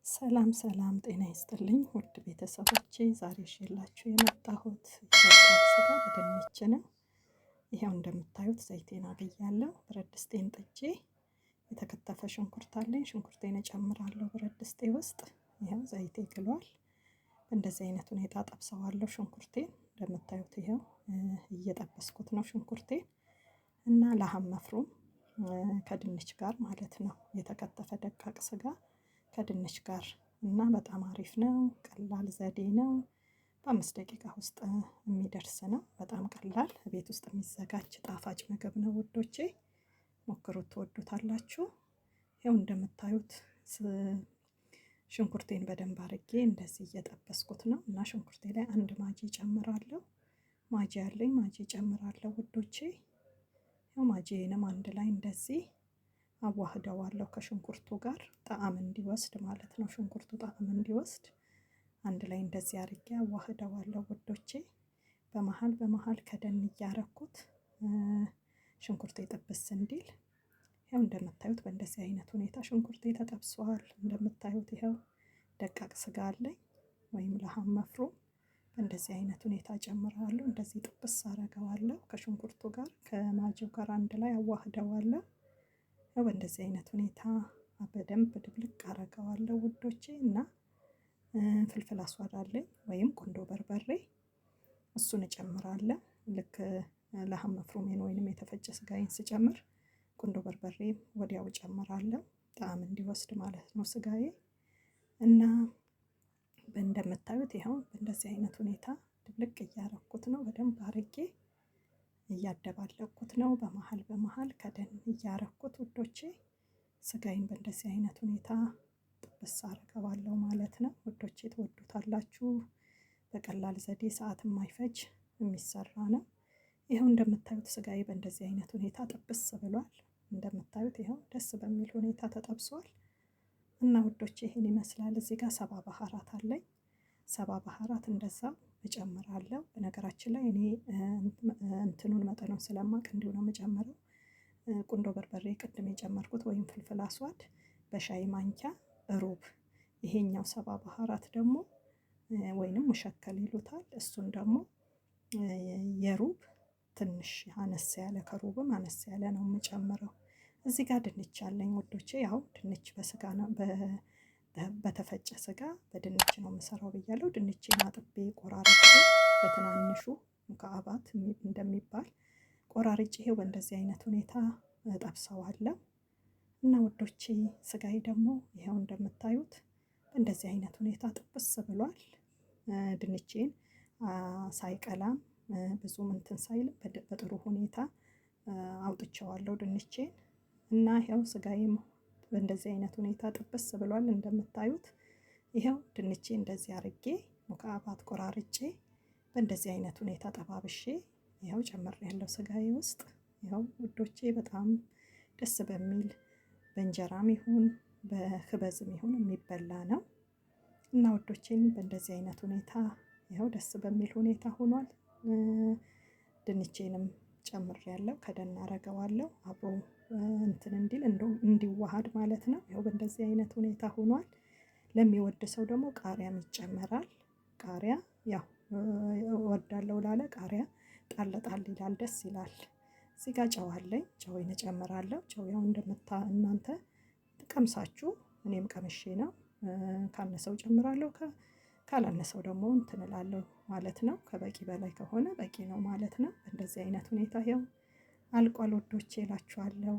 ሰላም ሰላም፣ ጤና ይስጥልኝ ውድ ቤተሰቦቼ፣ ዛሬ ይዤላችሁ የመጣሁት የበግ ስጋ በድንች ነው። ይኸው እንደምታዩት ዘይቴን አግያለሁ። ብረት ድስቴን ጥጄ የተከተፈ ሽንኩርት አለኝ። ሽንኩርቴን እጨምራለሁ ብረት ድስቴ ውስጥ። ይኸው ዘይቴ ግሏል። እንደዚህ አይነት ሁኔታ ጠብሰዋለሁ ሽንኩርቴን። እንደምታዩት ይኸው እየጠበስኩት ነው ሽንኩርቴን እና لحم مفروم ከድንች ጋር ማለት ነው። የተከተፈ ደቃቅ ስጋ ከድንች ጋር እና በጣም አሪፍ ነው። ቀላል ዘዴ ነው። በ5 ደቂቃ ውስጥ የሚደርስ ነው። በጣም ቀላል ቤት ውስጥ የሚዘጋጅ ጣፋጭ ምግብ ነው ውዶቼ፣ ሞክሩት፣ ትወዱታላችሁ። ይኸው እንደምታዩት ሽንኩርቴን በደንብ አርጌ እንደዚህ እየጠበስኩት ነው እና ሽንኩርቴ ላይ አንድ ማጂ ጨምራለሁ። ማጂ አለኝ፣ ማጂ ጨምራለሁ ውዶቼ። ያው ማጂንም አንድ ላይ እንደዚህ አዋህደዋለሁ ከሽንኩርቱ ጋር ጣዕም እንዲወስድ ማለት ነው። ሽንኩርቱ ጣዕም እንዲወስድ አንድ ላይ እንደዚህ አርጌ አዋህደዋለሁ ውዶቼ። በመሀል በመሀል ከደን እያረኩት ሽንኩርቴ ጥብስ እንዲል፣ ይኸው እንደምታዩት በእንደዚህ አይነት ሁኔታ ሽንኩርቴ ተጠብሷል። እንደምታዩት ይኸው ደቃቅ ስጋ አለኝ ወይም لحم مفروم በእንደዚህ አይነት ሁኔታ ጨምረዋለሁ። እንደዚህ ጥብስ አረገዋለሁ ከሽንኩርቱ ጋር ከማጂው ጋር አንድ ላይ አዋህደዋለሁ። ያው በእንደዚህ አይነት ሁኔታ በደንብ ድብልቅ አረገዋለሁ ውዶቼ። እና فلفل أسود አለኝ ወይም ቁንዶ በርበሬ፣ እሱን እጨምራለሁ። ልክ لحم مفروم ኤን ወይንም የተፈጨ ስጋዬን ስጨምር ቁንዶ በርበሬ ወዲያው እጨምራለሁ፣ ጣዕም እንዲወስድ ማለት ነው ስጋዬ። እና እንደምታዩት ይኸው በእንደዚህ አይነት ሁኔታ ድብልቅ እያረኩት ነው። በደንብ አርጌ እያደባለቅኩት ነው። በመሀል በመሀል ከደን እያረኩት ውዶቼ፣ ስጋዬን በእንደዚህ አይነት ሁኔታ ጥብስ አረገዋለሁ ማለት ነው። ውዶቼ፣ ትወዱታላችሁ። በቀላል ዘዴ ሰዓት የማይፈጅ የሚሰራ ነው። ይኸው እንደምታዩት ስጋዬ በእንደዚህ አይነት ሁኔታ ጥብስ ብሏል። እንደምታዩት ይኸው ደስ በሚል ሁኔታ ተጠብሷል። እና ውዶቼ፣ ይሄን ይመስላል። እዚህ ጋር سبع بهارات አለኝ። سبع بهارات እንደዛ እጨምራለሁ። በነገራችን ላይ እኔ እንትኑን መጠኑን ስለማቅ እንዲሁ ነው የምጨምረው። ቁንዶ በርበሬ ቅድም የጨመርኩት ወይም فلفل أسود በሻይ ማንኪያ ሩብ፣ ይሄኛው سبع بهارات ደግሞ ወይንም مشكل ይሉታል። እሱን ደግሞ የሩብ ትንሽ አነስ ያለ፣ ከሩብም አነስ ያለ ነው የምጨምረው። እዚህ ጋር ድንች አለኝ ውዶቼ። ያው ድንች በስጋ ነው፣ በተፈጨ ስጋ በድንች ነው የምሰራው ብያለሁ። ድንቼን አጥቤ ቆራርጬ በትናንሹ مكعبات እንደሚባል ቆራርጬ ይሄው በእንደዚህ አይነት ሁኔታ እጠብሰዋለሁ። እና ውዶቼ፣ ስጋዬ ደግሞ ይኸው እንደምታዩት እንደዚህ አይነት ሁኔታ ጥብስ ብሏል። ድንቼን ሳይቀላም ብዙም እንትን ሳይልም በጥሩ ሁኔታ አውጥቼዋለሁ ድንቼን። እና ይኸው ስጋዬም በእንደዚህ አይነት ሁኔታ ጥብስ ብሏል እንደምታዩት። ይኸው ድንቼ እንደዚህ አርጌ مكعبات ቆራርጬ በእንደዚህ አይነት ሁኔታ ጠባብሼ ይኸው ጨምሬያለሁ ስጋዬ ውስጥ። ይኸው ውዶቼ፣ በጣም ደስ በሚል በእንጀራም ይሁን በ خبز ም ይሁን የሚበላ ነው። እና ውዶቼን፣ በእንደዚህ አይነት ሁኔታ ይኸው ደስ በሚል ሁኔታ ሆኗል። ድንቼንም ጨምሬያለሁ፣ ከደን አረገዋለሁ አብሮ እንትን እንዲል እንዲዋሃድ ማለት ነው። ይኸው በእንደዚህ አይነት ሁኔታ ሆኗል። ለሚወድ ሰው ደግሞ ቃሪያም ይጨመራል። ቃሪያ ያው እወዳለሁ ላለ ቃሪያ ጣል ጣል ይላል፣ ደስ ይላል። እዚህ ጋር ጨው አለኝ፣ ጨዌን እጨምራለሁ። ጨው ያው እንደምታ እናንተ ቀምሳችሁ፣ እኔም ቀምሼ ነው፣ ካነሰው ጨምራለሁ፣ ካላነሰው ደግሞ እንትን እላለሁ ማለት ነው። ከበቂ በላይ ከሆነ በቂ ነው ማለት ነው። እንደዚህ አይነት ሁኔታ ያው አልቋል ውዶቼ እላችኋለሁ።